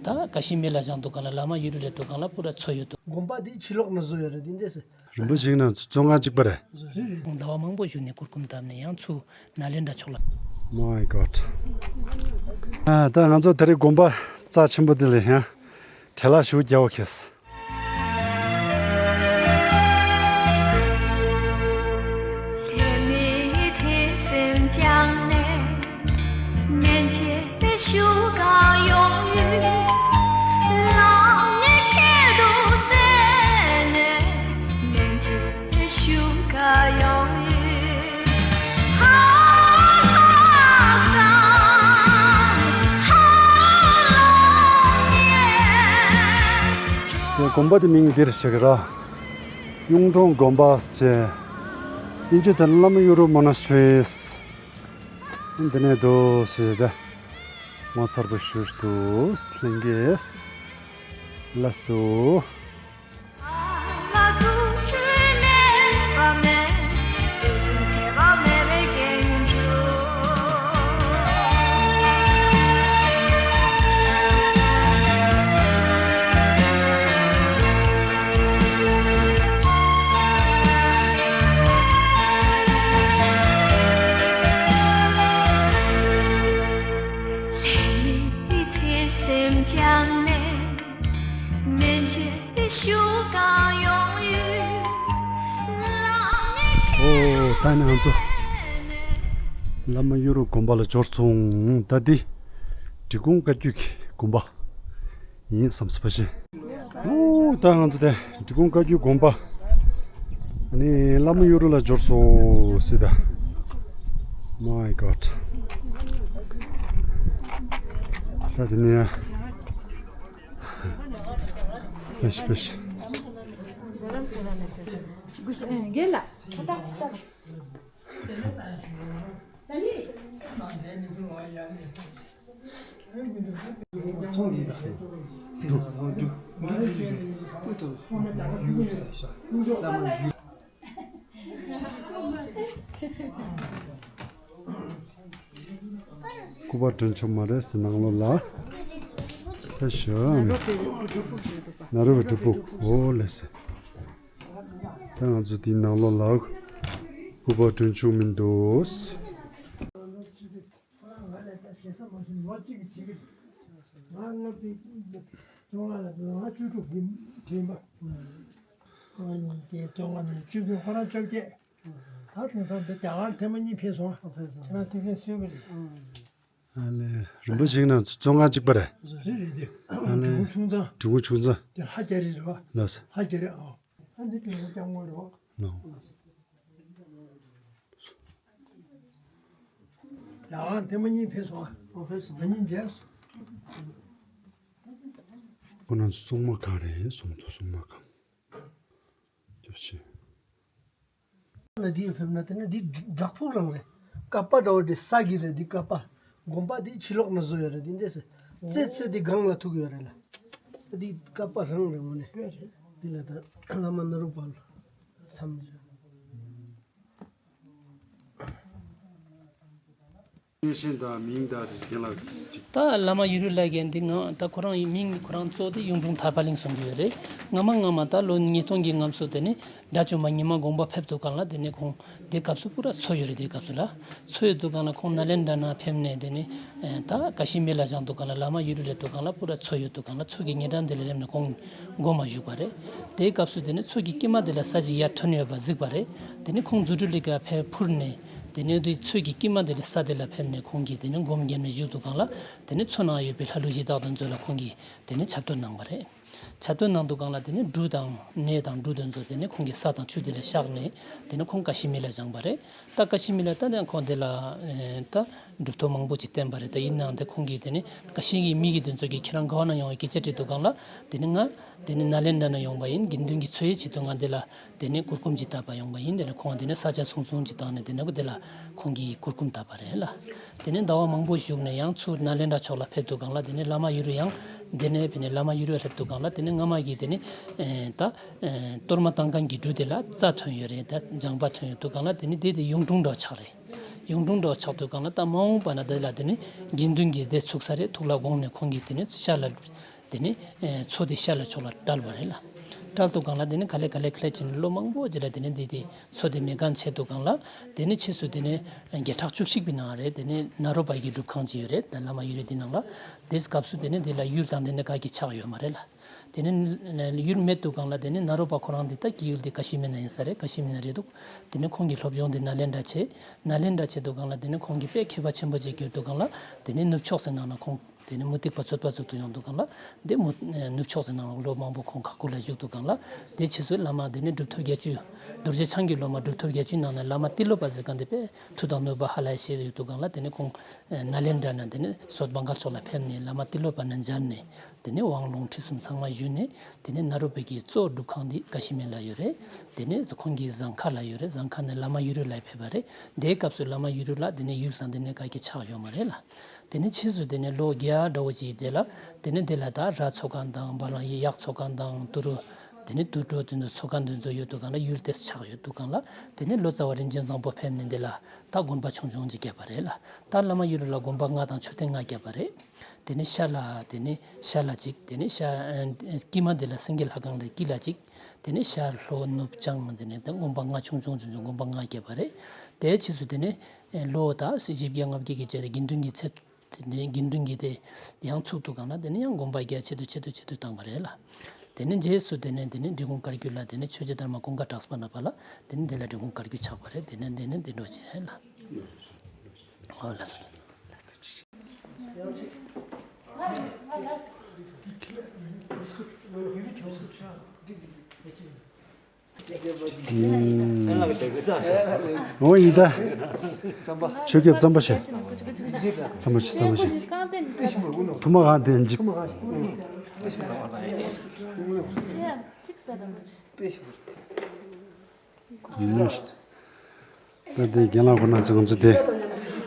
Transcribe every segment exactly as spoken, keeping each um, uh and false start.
ད་ཀ་ཤི་མིར་ལ་སྦྱངས་འདུག་གང་ལ། བླ་མ་ཡུ་རུ་ལ་འདུག་གང་ལ་པུ་ར་འཚོ་ཡོད་འདུག་དགོན་པ་འདི་ཕྱི་ལོགས་ན་བཟོ་ཡོད་རེད། འདི་འདྲས་སེ། རིན་པོ་ཆེ་ན་བཙོན་ཁང་གཅིག་པ་རེད། རེད་རེད། ཟླ་བ་མང་པོ་བཞུགས་ནས་གུར་གུམ་བཏབ་ནས་ཡང་ཚུར་ནཱ་ལེནྡྲ་ཕྱོགས་ལ། My God. ཨ། ད་ང་ཚོ་དེ་རིང་དགོན་པ་རྩ་ཆེན་པོ་འདི་ལ་ཡང་བྲེལ་བ་ཞེ་པོ་རྒྱག་པ་ཁེལ། དེ་དགོན་པ་དེ་མིང་འདིར་བཞག་གི་ར། གཡུང་དྲུང་དགོན་པ་ཟེར། དབྱིན་ཇི་དེ་བླ་མ་ཡུ་རུ་མོ་ན་སི་ཊི་རི་ཟེར། འདི་ནས་འདུག་ཟེར་ཏེ། ངོ་མཚར་པོ་ཞིག་འདུག་ལྷན་རྒྱས། ལགས་སོ། ཨོ། ད་ནི་ང་ཚོ་བླ་མ་གཡུ་རུ་དགོན་པ་ལ་འབྱོར་སོང་། ད་འདི་འབྲི་གུང་བཀའ་བརྒྱུད་ཀྱི་དགོན་པ་ཡིན་བསམ་སོང་བ་ཞིག་ཨོ། ད་ང་ཚོ་དེ་འབྲི་གུང་བཀའ་བརྒྱུད་དགོན་པ། ཨ་ནི་བླ་མ་གཡུ་རུ་ལ་འབྱོར་སོང་ཟེར་ད། My God. ད་དེ་ནས། ཕེབས་ཕེབས། སྐུ་པར་སྒྲོན་ཆུང་མ་རེད་ཟེར་ནང་ལོགས་ལ། ཕེབས་ཤོག་ནཱ་རོ་པའི་སྒྲུབ་ཕུག་ཨོ་ལེ་ཟེར། ད་ང་ཚོ་དེའི་ནང་ལོགས་ལ་སྐུ་པར་སྒྲོན་ཆུང་མི་འདུག་ང་ལ་ད་བྱེད་ས་མ་བྱུང་ལོ་གཅིག་གི་བྱེད་ཀྱི་རེད། ང་ལྔ་བཅུ་བཅོ་ལྔ་ལ་ང་བཅུ་དྲུག་གི་དྲན་པ། ཨ་དེ་བཅོ་ལྔ་ནས་བཅུ་བདུན། ཁོ་རང་བཅོ་བརྒྱད། ད་དེང་སང་འདི་རྒྱ་གར་ཐེངས་མ་གཉིས་ཕེབས་སོང་། ཨ་ཕེབས་སོང་། ཁྱེད་རང་ཐུགས་རྗེ་གསོས་ཀྱི་རེད། ཨ་ལས། རིན་པོ་ཆེ་ན་བཙོན་ཁང་གཅིག་པ་རེད། རེད་རེད་དེ། ཨ་ལས། འབྲི་གུང་ཆུང་ཚང་། འབྲི་གུང་ཆུང་ཚང་། དེ་ལྷ་རྒྱ་རི་རེད་བ། ལགས་སོ། ལྷ་རྒྱ་རི་ཨ། ཨ་འདི་དྲན་པ་སྐྱབས་མགོན་རེད་བ། ལགས། ཡང་ཐེངས་མ་གཉིས་ཕེབས་སོང་། ཨོ་ཕེབས་སོང་། ང་གཉིས་མཇལ་སོང་། ཁོ་རང་ཚོ་སྲུང་མ་གང་རེད་གསུངས་འདུག་སྲུང་མ་གང་། སྐྱབས་ཆེ། ན་འདི་ཕེབས་ན་དེ་ནི་འདི་བྲག་ཕུག་རང་རེད། ཀ་པ་འདྲ་བོ་འདི་ས་གི་རེད། འདི་ཀ་པ། དགོན་པ་འདི་ཕྱི་ལོགས་ན་བཟོ་ཡོད་རེད། འདི་འདྲས་སེ། ཙེ་ཙེ་འདི་སྒང་ལ་ཐུག་ཡོད་རེད་ལ། འདི་ཀ་པ་རང་རེད་མོ་ནི། འདི་ལ་ད་བླ་མ་ནཱ་རོ་པ་ལ་མཚམས་བཞག་མཉེས་གཤིན་དང་མིང་དང་དེ་རྒན་ལགས་ཀྱིས་ཅིག་ད་བླ་མ་ཡུ་རུ་ལ་རྒན་འདི་ང་ད་ཁོ་རང་ཡི་མིང་ཁོ་རང་གཙོ་དེ་གཡུང་དྲུང་ཐར་པ་གླིང་གསུང་གི་ཡོད་རེད། སྔ་མ་སྔ་མ་ད་ལོ་ཉིས་སྟོང་གི་ངམ་སོ་དེ་ནི་དགྲ་བཅོམ་པ་ཉི་མ་དགོངས་པ་ཕེབས་འདུག་གང་ལ། དེ་ནི་ཁོང་དེ་སྐབས་སུ་པུ་ར་འཚོ་ཡོད་རེད། དེ་སྐབས་སུ་ལ་འཚོ་ཡོད་འདུག་གང་ལ། ཁོང་ནཱ་ལེནྡྲ་ན་ཕེབས་ནས་དེ་ནི་ད་ཀ་ཤི་མིར་ལ་སྦྱངས་འདུག་གང་ལ། བླ་མ་ཡུ་རུ་ལ་འདུག་གང་ལ་པུ་ར་འཚོ་ཡོད་འདུག་གང་ལ། མཚོ་གི་ཉེ་འགྲམ་དེ་ལ་སླེབས་ནས་ཁོང་སྒོམ་མ་བཞུགས་པ་རེད། དེའི་སྐབས་སུ་དེ་ནི་མཚོ་གི་དཀྱིལ་མ་དེ་ལ་ས་གཅིག་ཡར་ཐོན་ཡོད་པ་གཟིགས་པ་རེད། དེ་ནི་ཁོང་རྫུ་འཕྲུལ་ལས་ཀ་ཕེབས་འཕུར་ནས། དེ་ནས་དེ་མཚོ་གི་དཀྱིལ་མ་དེ་ལ་ས་དེ་ལ་ཕེབས་ནས་ཁོང་གིས་དེ་ནས་སྒོམ་བརྒྱབ་ནས་བཞུགས་འདུག་གང་ལ། དེ་ནས་མཚོ་ནང་ཡོད་པའི་ལྷ་ཀླུ་གཞི་བདག་དེ་ཚོ་ལ་ཁོང་གིས་དེ་ནས་ཆབ་གཏོར་གནང་བ་རེད། ཆབ་གཏོར་གནང་འདུག་གང་ལ། དེ་ནས་འབྲུ་དང་ནས་དང་འབྲུ་དེ་ཚོ་དེ་ནས་ཁོང་གིས་ས་དང་ཆུ་དེ་ལ་བཤགས་ནས་དེ་ནས་ཁོང་ཀ་ཤི་མིར་ལ་སྦྱངས་པ་རེད། ད་ཀ་ཤི་མིར་ལ་ད་ནས་ཁོང་དེ་ལ་ད་གྲུབ་ཐོབ་མང་པོ་ཅིག་བསྟེན་པ་རེད། ད་ཡིན་ནའང་དེ་ཁོང་གིས་དེ་ནས་ཀ་ཤི་གི་མི་གི་དེ་ཚོ་གིས་ཁྱེད་རང་ག་བ་ན་ཡོང་བའི་སྐད་ཆ་དྲིས་འདུག་གང་ལ། དེ་ནས་ང་དེ་ནས་ནཱ་ལེནྡྲ་ན་ཡོང་པ་ཡིན། དགེ་འདུན་གྱི་འཚོ་བའི་ཆེད་དུ་ང་འདི་ལ་དེ་ནས་གུར་གུམ་ཅིག་བཏབ་པ་ཡོང་པ་ཡིན། དེ་ནས་ཁོང་དེ་ནས་ས་ཆ་སྲུང་སྲུང་ཅིག་བཏང་ནས་དེ་ནས་དེ་ལ་ཁོང་གིས་གུར་གུམ་བཏབ་པ་རེད་ལ། དེ་ནས་ཟླ་བ་མང་པོ་བཞུགས་ནས་ཡང་ཚུར་ནཱ་ལེནྡྲ་ཕྱོགས་ལ་ཕེབས་འདུག་གང་ལ། དེ་ནས་བླ་མ་ཡུ་རུ་ཡང་དེ་ནས་ཕེབས་ནས་བླ་མ་ཡུ་རུ་ལ་སླེབས་འདུག་གང་ལ། དེ་ནས་སྔ་མ་གི་དེ་ནས་ད་གཏོར་མ་བཏང་མཁན་གྱི་འབྲུ་དེ་ལ་རྩ་ཐོན་ཡོད་རེད། ད་སྦྱངས་པ་ཐོན་ཡོད་འདུག་གང་ལ། དེ་ནས་དེ་དེ་གཡུང་དྲུང་འདྲ་ཆགས་རེད། གཡུང་དྲུང་འདྲ་ཆགས་འདུག་གང་ལ། ད་མ་ ཁོང་པ་ན་དེ་ལ་དེ་ནི་དགེ་འདུན་གྱིས་དེ་ཚུགས་ས་རེད། ཐུགས་ལ་དགོངས་ནས་ཁོང་གིས་དེ་ནི་ཤར་ལ་དེ་ནི་མཚོ་དེ་ཤར་ལ་ཕྱོགས་ལ་བཀྲལ་བ་རེད་ལ། བཀྲལ་དུས་སྒང་ལ་དེ་ནི་ག་ལེ་ག་ལེ་ག་ལེ་བྱས་ནས་ལོ་མང་པོ་རྗེས་ལ་དེ་ནི་འདི་དེ་མཚོ་དེ་མེ་སྒང་ཆད་དུས་སྒང་ལ། དེ་ནི་ཕྱིས་སུ་དེ་ནི་བརྒྱ་ཕྲག་བཅུ་གཅིག་པའི་ནང་རེད། དེ་ནི་ནཱ་རོ་པ་གི་སྒྲུབ་ཁང་ཅིག་ཡོད་རེད། ད་བླ་མ་ཡོད་རེད། དེ་ནང་ལ་དེའི་སྐབས་སུ་དེ་ནི་དེ་ལ་ཡུལ་དང་དེ་ནི་ག་གི་ཆགས་ཡོད་མ་རེད་ལ། དེ་ནི་ཡུལ་མེད་དུས་སྒང་ལ་དེ་ནི་ནཱ་རོ་པ་ཁོ་རང་འདི་ད་སྐྱེས་ཡུལ་དེ་ཀ་ཤི་མི་ན་ཡིན་ས་རེད། ཀ་ཤི་མི་ན་རེད་འདུག། དེ་ནི་ཁོང་གི་སློབ་སྦྱོང་དེ་ནཱ་ལེནྡྲ་བྱས། ནཱ་ལེནྡྲ་བྱས་དུས་སྒང་ལ་དེ་ནི་ཁོང་གིས་དཔེ་མཁས་པ་ཆེན་པོ་ཅིག་གྱུར་དུས་སྒང་ལ། དེ་ནི་ནུབ་ཕྱོགས་ཟེར་ནང་ན་ཁོང་དེ་ནི་མུ་སྟེགས་པ་རྩོད་པ་རྩོད་དུ་ཡོང་དུས་སྒང་ལ། དེ་མུ་ནུབ་ཕྱོགས་ཟེར་ནང་ལ་ལོ་མང་པོ་ཁོང་ཁ་ཁུ་ལ་བཞུགས་དུས་སྒང་ལ། དེ་ཕྱིས་སུ་བླ་མ་དེ་ནི་གྲུབ་ཐོབ་བརྒྱད་ཅུ། རྡོ་རྗེ་འཆང་གི་སློབ་མ་གྲུབ་ཐོབ་བརྒྱད་ཅུའི་ནང་ན་བླ་མ་ཏི་ལོ་པ་ཟེར་མཁན་དེ་དཔེ་མཐུ་དང་ནུས་པ་ཧ་ལས་ཤེས་ཡོད་དུས་སྒང་ལ། དེ་ནི་ཁོང་ནཱ་ལེནྡྲ་ན་དེ་ནི་སོག་བྷང་ག་ལ་ཕྱོགས་ལ་ཕེབས་ནས་བླ་མ་ཏི་ལོ་པ་ན་མཇལ་ནས། དེ་ནས་དབང་ལུང་ཁྲིད་གསུམ་ཚང་མ་ཞུས་ནས། དེ་ནས་ནཱ་རོ་པའི་གི་གཙོ་སྒྲུབ་ཁང་འདི་ཀ་ཤི་མེ་ལ་ཡོད་རེད། དེ་ནས་ཁོང་གི་ཟངས་ཁ་ལ་ཡོད་རེད། ཟངས་ཁ་ནས་བླ་མ་ཡུ་རུ་ལ་ཕེབས་པ་རེད། དེའི་སྐབས་སུ་བླ་མ་ཡུ་རུ་ལ་དེ་ནས་ཡུལ་ཟངས་དེ་ནས་ག་གི་ཆགས་ཡོད་མ་རེད་ལ། དེ་ནས་ཕྱིས་སུ་དེ་ནས་ལོ་བརྒྱ་འདྲ་བོ་ཅིག་རྗེས་ལ། དེ་ནས་དེ་ལ་ད་ར་ཚོ་ཁང་དང་བ་ལང་གཡག་ཚོ་ཁང་དང་དུ་རུ། དེ་ནས་དུར་ཁྲོད་དེ་ཚོ་ཚོ་ཁང་དེ་ཚོ་ཡོད་དུས་སྒང་ལ་ཡུལ་དེ་ཆགས་ཡོད་དུས་སྒང་ལ། དེ་ནས་ལོ་ཙཱ་བ་རིན་ཆེན་བཟང་པོ་ཕེབས་ནས་འདི་ལ་ད་དགོན་པ་ཆུང་ཆུང་ཅིག་བརྒྱབ་པ་རེད་ལ། ད་བླ་མ་ཡུ་རུ་ལ་དགོན་པ་ལྔ་དང་མཆོད་རྟེན་ལྔ་བརྒྱབ་པ་རེད། དེ་ནས་ཤར་ལ་དེ་ནས་ཤར་ལ་གཅིག། དེ་ནས་ཤར་ཨ་དཀྱིལ་མ་དེ་ལ་སེང་གེ་ལྷ་ཁང་དེ་དཀྱིལ་ལ་གཅིག། དེ་ནས་ཤར་ལྷོ་ནུབ་བྱང་ཟེར་ནས་དེ་དགོན་པ་ལྔ་ཆུང་ཆུང་ཆུང་ཆུང་དགོན་པ་ལྔ་བརྒྱབ་པ་རེད། དེའི་ཕྱིས་སུ་དེ་ནས་ལོ་ད་བཞི་བརྒྱ་ལྔ་བརྒྱ་གི་རྗེས་དེ་དགེ་འདུན་གྱི་ཚད། དེ་ནས་དགེ་འདུན་གྱི་དེ་ཡང་ཚུགས་དུས་སྒང་ལ་དེ་ནས་ཡང་དགོན་པ་རྒྱ་ཆེ་དུ་ཆེ་དུ་ཆེ་དུ་བཏང་བ་རེད་ལ། དེ་ནས་རྗེས་སུ་དེ་ནས་དེ་ནས་འབྲི་གུང་བཀའ་བརྒྱུད་ལ་དེ་ནས་ཆོས་རྗེ་དར་མ་ཀུན་དགའ་གྲགས་པ་ན་པ་ལ། དེ་ནས་དེ་ལ་འབྲི་གུང་བཀའ་བརྒྱུད་ཆགས་པ་རེད། དེ་ནས་དེ་ནས་དེ་འགྲོ་ཆེ་ལ། ཨོ་ལགས་སོ། ཨོ་ཡིན་ད། ཆོས་སྐྱོབ་རྩམ་པ་ཞིག་རྩམ་པ་ཞིག་རྩམ་པ་ཞིག་ཐུ་མ་གང་དེ་འཇིབ། ད་དེ་རྒན་ལགས་ཁོ་ན་ཚོ་ང་ཚོ་དེ་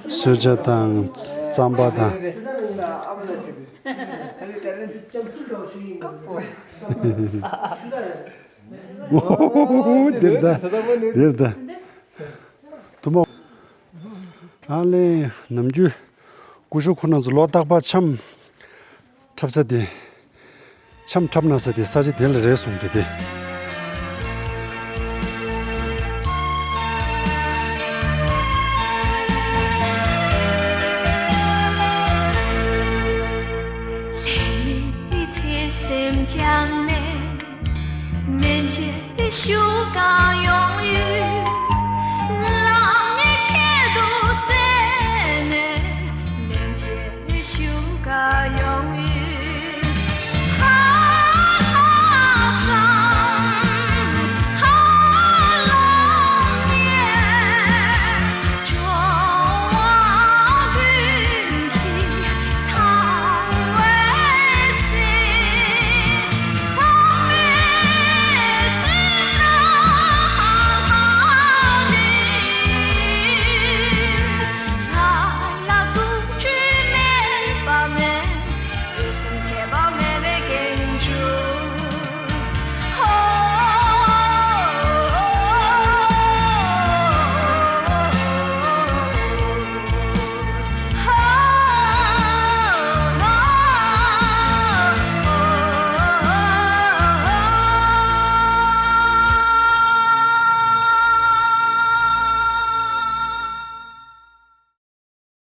གསོལ་ཇ་དང་རྩམ་པ་དང་། འདིར་ད་འདིར་ད། ཐུ་མ། ཨ་ལེ། ནམ་རྒྱུན་སྐུ་ཞབས་ཁོ་ན་ཚོ་ལོ་རྟག་པར་འཆམ་འཁྲབ་ས་དེ། འཆམ་འཁྲབ་ན་ས་དེ་ས་ཆ་དེ་ལ་རེད་གསུངས་ཏེ་དེ།